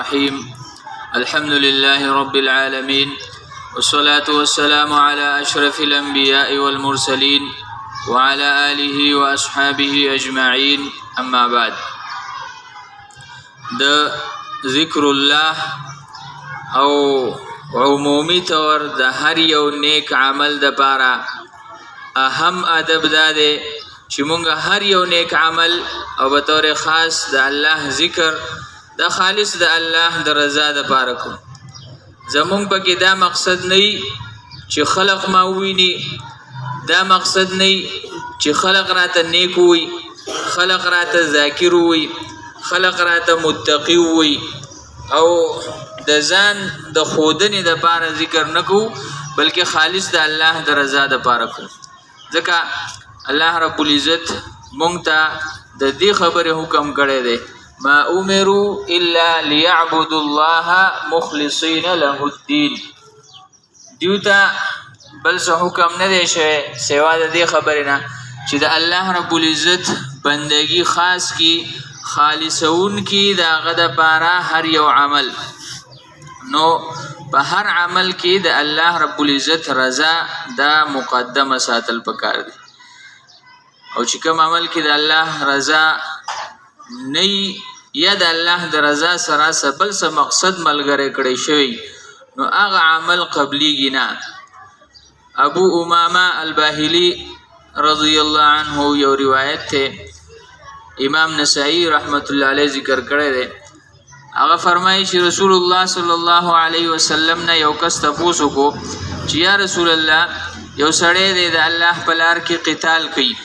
الرحيم. الحمد لله رب العالمين، والصلاة والسلام على أشرف الأنبياء والمرسلين وعلى آله وأصحابه أجمعين، أما بعد. د ذکر الله او عمومي طور د هر یو نیک عمل د پاره اهم ادب دا دی چې مونږ هر یو نیک عمل او به طور خاص د الله ذکر د خالص د الله د رضا د پاره کوو. زمونږ پکې دا مقصد نه چې خلق ما وویني، دا مقصد نه چې خلق راته نیک وي، خلق راته ذاکر وي، خلق راته متقی وي، او د ځان د ښودنې د پاره ذکر نه کوو، بلکې خالص د الله د رضا د پاره کوو. ځکه الله رب العزت مونږ ته د دې خبرې حکم کړی دی، ما امروا الا ليعبدوا الله مخلصین له الدین. دیو ته بل څه حکم نه دی شوی سوا د دې خبرې نه چې د الله رب العزت بندگی خاص کی، خالصون کی د هغه دپاره هر یو عمل. نو په هر عمل کې د الله رب العزت رضا دا مقدمه ساتل پکار دی، او چې کوم عمل کې د الله رضا نه یا د الله د رضا سره څه بل څه مقصد ملګری کړی شوی، نو هغه عمل قبلیږي نه. ابو امامه الباهلی رضی الله عنه یو روایت ته امام نسائی رحمت الله علیه ذکر کړی دی. هغه فرمایي چې رسول الله صلی الله علیه وسلم نه یو کس تپوس وکړو چې یا رسول الله، یو سړی دی د الله په لار کې قتال کوي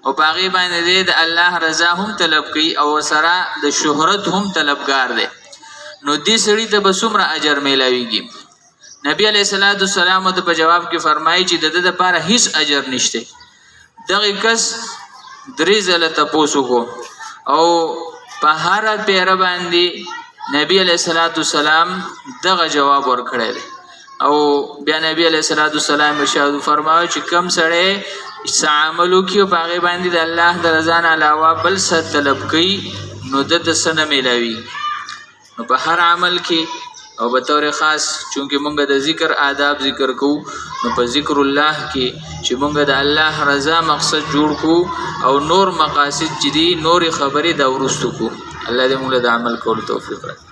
او په هغې باندې دی د الله رضا هم طلب کوي او ورسره د شهرت هم طلبګار دی، نو دې سړي ته به څومره اجر میلاویږي؟ نبی علیه الصلاة والسلام ورته په جواب کې فرمایي چې د ده دپاره هیڅ اجر نشته. دغه کس درې ځله تپوس وکړو او په هره پیره باندې نبی علیه الصلاة والسلام دغه جواب ورکړی دی. او بیا نبی علیه الصلاة والسلام ارشاد فرمایو چې کم سړی څه عمل وکړي او په هغې باندې د الله د رضا نه علاوه بل څه طلب کوي، نو ده ته څه نه میلاویږي. نو په هر عمل کې او به طور خاص چونکه مونږ د ذکر آداب ذکر کوو، نو په ذکر الله کې چې مونږ د الله رضا مقصد جوړ کو او نور مقاصد چې دي نورې خبرې دا وروستو کو. الله دې مونږ له د عمل کولو توفیق راکړي.